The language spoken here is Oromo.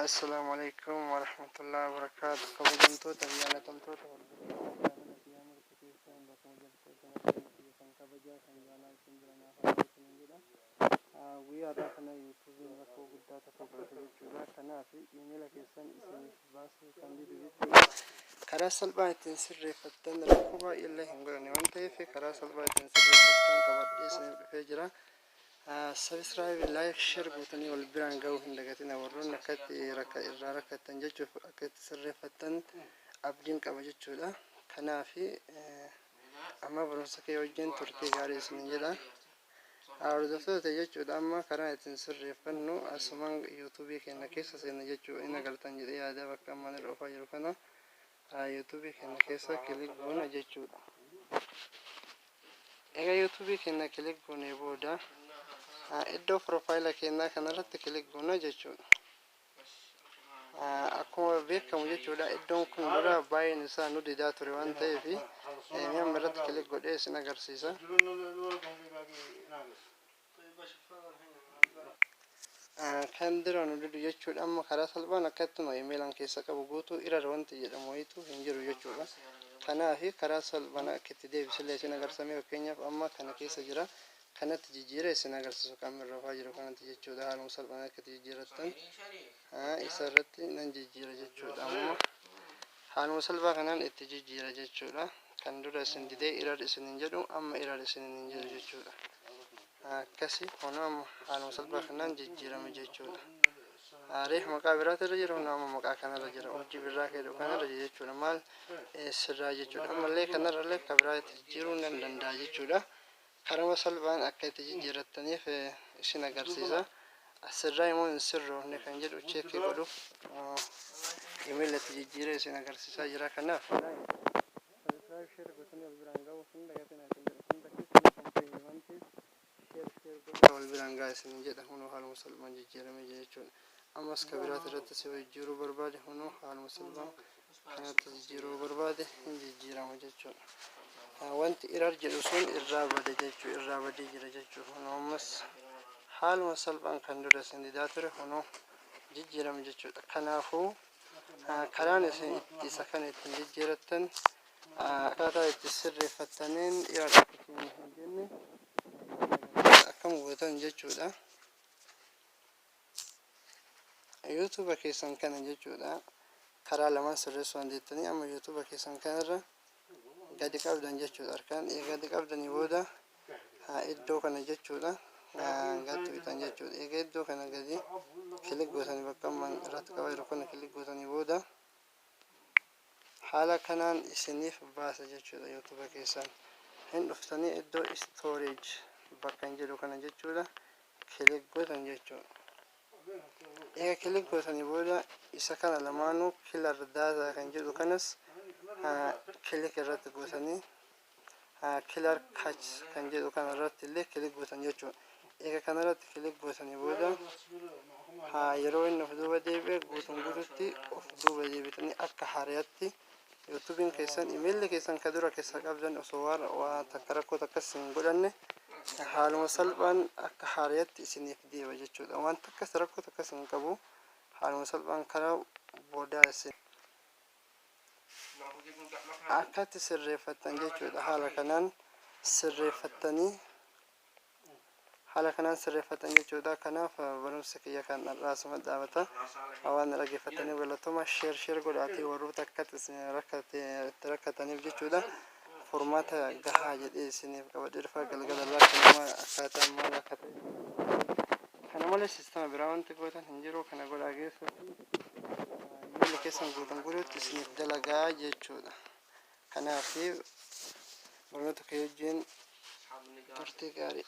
Assalaamu alaikum warahmatullahi wabarakaatu. Kabajamtoota fi jaalatamtoota hordoftoota chaanala kiyyaa marti keessan bakkuma jirtan sanatti kan kabajaa kan jaalaa isin bira naaf haa ta'u isiniin jedha. Guyyaa har'aa kana yuutuubiin rakkoo guddaa tokko godhate jechuudha. Kanaaf iimeela keessan isiniif baasuu kan didu jechuudha. Karaa salphaa ittiin sirreeffattan rakkoo baay'ee illee hin godhanne waan ta'eef karaa salphaa ittiin sirreeffattan qabadhee isiniif dhufee jira. Subscribe, like, share gootanii wal biraan ga'uu hin dagatina. Warroonni akkatti rakka irraa rakkattan jechuuf akka itti sirreeffattan abdiin qaba jechuudha. Kanaaf amma barumsa kee wajjin turtii gaarii isiniin jedha. Hordoftoota jechuudha, amma karaa ittiin sirreeffannu asumaan yuutuubii keenya keessa seenna jechuudha. Inni agartan jedhee yaada, bakka amma irra oofaa jiru kana yuutuubii keenya keessa click goona jechuudha. Egaa yuutuubii keenya click goonee booda iddoo profile keenyaa kanarratti click goona jechuudha. Akkuma beekamu jechuudha, iddoon kun dura baay'een isaa nu didaa ture waan ta'eef mi'a amma irratti click godhee isin agarsiisa. Kan dura nu didu jechuudha, amma karaa salphaan akkattuma imeelaan keessa qabu guutuu error wanti jedhamu wayitu hin jiru jechuudha. Kanaaf karaa salphaan akka itti deebisillee isin agarsiisame. Fakkeenyaaf amma kana keessa jira, kanatti jijjiira isin agarsiisu kan irra jiru kanatti jechuudha. Haaluma salphaan akka itti jijjiirattan isa irratti nan jijjiira jechuudha. Amma haaluma salphaa kanaan itti jijjiira jechuudha. Kan dura isin didee error isin hin jedhu, amma error isin hin jedhu jechuudha. Akkasi kun amma haaluma salphaa kanaan jijjiirame jechuudha. Reef maqaa biraatu irra jira, kun amma maqaa kanarra jira, Urjii Birraa jedhu kanarra jira jechuudha. Maal sirraa jechuudha. Ammallee kanarrallee kan biraa itti jijjiiruu nan danda'a jechuudha. Karama salphaan akka itti jijjiirattaniif isin agarsiisa. Sirraa immoo hin sirroofne kan jedhu check godhuuf imeela itti jijjiiree isin agarsiisaa jira. Kanaaf subscribe, share gootanii wal biraan ga'uu hin dagatinaa isin jedha. Hunda keessanii kan fayyadu waan ta'eef share share godhaa wal biraan ga'a isin jedha. Hunoo haaluma salphaan jijjiiramee jira jechuudha. Ammas ka biraati irratti si jijjiiruu barbaade, hunoo haaluma salphaan kanatti jijjiiruu barbaade hin jijjiirama jechuudha. Wanti error jedhu sun irraa bade jechuu, irraa badee jira jechuudha. Hunoo ammas haaluma salphaan kan dura isin didaa ture hunoo jijjiirame jechuudha. Kanaafuu karaan isin itti isa kana ittiin jijjiirattan, akkaataa itti sirreeffattaniin error akka isin hin jenne akkam gootan jechuudha. Yuutuuba keessan kana jechuudha, karaa lamaan sirreessuu dandeettanii. Amma yuutuuba keessan kanarra gadi qabdan jechuudha. Harkaan eega gadi qabdanii booda iddoo kana jechuudha gad tuqxan jechuudha. Eega iddoo kana gadi click gootanii, bakka amma irratti qabaa jiru kana click gootanii booda, haala kanaan isiniif baasa jechuudha. Yuutuuba keessan hin dhuftanii iddoo storage bakka hin jedhu kana jechuudha click gootan jechuudha. Eega click gootanii booda isa kana lamaanuu, clear data kan jedhu kanas click irratti gootanii, clear cache kan jedhu kana irratti illee click gootan jechuudha. Eega kana irratti click gootanii booda, yeroo inni of duuba deebi'e guutuun guututti of duuba deebitanii akka haaraatti yuutuubiin keessan, imeelli keessan ka dura keessa qabdan osoo waa takka rakkoo takkas hin godhanne haaluma salphaan akka haaraatti isiniif deeba jechuudha. Waan takkas rakkoo takkas hin qabu, haaluma salphaan karaa boodaa isin akkatti sirreeffattan jechuudha. Haala kanaan sirreeffattanii, haala kanaan sirreeffatan jechuudha. Kanaaf barumsa kiyya kan har'aa asuma dhaabata. Waan dhaggeeffataniif galatooma. Share share godhaatii warroota akkatti isin itti rakkataniif jechuudha. Furmaata gahaa jedhee isiniif qabadhee dhufa galgala irraa. Kanuma akkaataa maal akka ta'e kana malee siistama biraa wanti gootan hin jiru. Kana godhaa geessuufi miila keessan guutuun guutuutti isiniif dalagaa jechuudha. Kanaaf barnoota kee wajjin turtii gaarii.